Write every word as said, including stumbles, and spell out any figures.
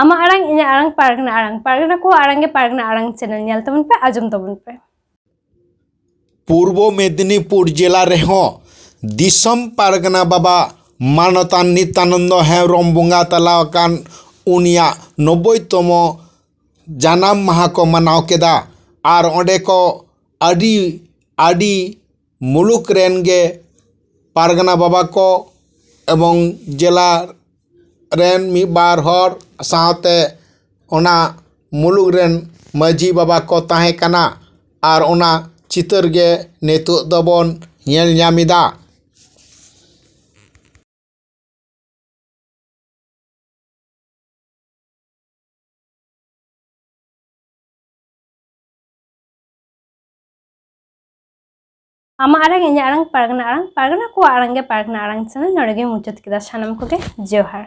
ᱟᱢᱟᱜ ᱟᱲᱟᱝ, ᱤᱧᱟᱹᱜ ᱟᱲᱟᱝ, ᱯᱟᱨᱜᱟᱱᱟ ᱟᱲᱟᱝ᱾ ᱯᱟᱨᱜᱟᱱᱟ ᱠᱚᱣᱟᱜ ᱟᱲᱟᱝ ᱜᱮ ᱯᱟᱨᱜᱟᱱᱟ ᱟᱲᱟᱝ ᱪᱮᱱᱮᱞ ᱧᱮᱞ ᱛᱟᱵᱚᱱ ᱯᱮ, ᱟᱸᱡᱚᱢ ᱛᱟᱵᱚᱱ ᱯᱮ᱾ ᱯᱩᱨᱵᱚ ᱢᱮᱫᱤᱱᱤᱯᱩᱨ ᱡᱮᱞᱟ ᱨᱮᱦᱚᱸ ᱫᱤᱥᱚᱢ ᱯᱟᱨᱜᱟᱱᱟ ᱵᱟᱵᱟ ᱢᱟᱱᱚᱛᱟᱱ ᱱᱤᱛᱟᱱᱚᱱᱫᱚ ᱦᱮᱢᱵᱨᱚᱢ ᱵᱚᱸᱜᱟ ᱛᱟᱞᱟ ᱟᱠᱟᱱ ᱩᱱᱤᱭᱟᱜ ᱱᱚᱵᱵᱳᱭ ᱛᱚᱢᱚ ᱡᱟᱱᱟᱢ ᱢᱟᱦᱟ ᱠᱚ ᱢᱟᱱᱟᱣ ᱠᱮᱫᱟ᱾ ᱟᱨ ᱚᱸᱰᱮ ᱠᱚ ᱟᱹᱰᱤ, ᱟᱹᱰᱤ ᱢᱩᱞᱩᱠ ᱨᱮᱱ ᱜᱮ ᱯᱟᱨᱜᱟᱱᱟ ᱵᱟᱵᱟ ᱠᱚ ᱮᱵᱚᱝ ᱡᱮᱞᱟ ᱨᱮᱱ ᱢᱤᱫ ᱵᱟᱨ ᱦᱚᱲ ᱥᱟᱶᱛᱮ ᱚᱱᱟ ᱢᱩᱞᱩᱠ ᱨᱮᱱ ᱢᱟᱹᱡᱷᱤ ᱵᱟᱵᱟ ᱠᱚ ᱛᱟᱦᱮᱸ ᱠᱟᱱᱟ᱾ ᱟᱨ ᱚᱱᱟ ᱪᱤᱛᱟᱹᱨ ᱜᱮ ᱱᱤᱛᱚᱜ ᱫᱚᱵᱚᱱ ᱧᱮᱞ ᱧᱟᱢ ᱮᱫᱟ᱾ ᱟᱢᱟᱜ ᱟᱲᱟᱝ, ᱤᱧᱟᱹᱜ ᱟᱲᱟᱝ, ᱯᱟᱨᱜᱟᱱᱟ ᱟᱲᱟᱝ, ᱯᱟᱨᱜᱟᱱᱟ ᱠᱚᱣᱟᱜ ᱟᱲᱟᱝ ᱜᱮ ᱯᱟᱨᱜᱟᱱᱟ ᱟᱲᱟᱝ ᱪᱮᱱᱮᱞ ᱱᱚᱰᱮ ᱜᱮ ᱢᱩᱪᱟᱹᱫ ᱠᱮᱫᱟ᱾ ᱥᱟᱱᱟᱢ ᱠᱚᱜᱮ ᱡᱚᱦᱟᱨ᱾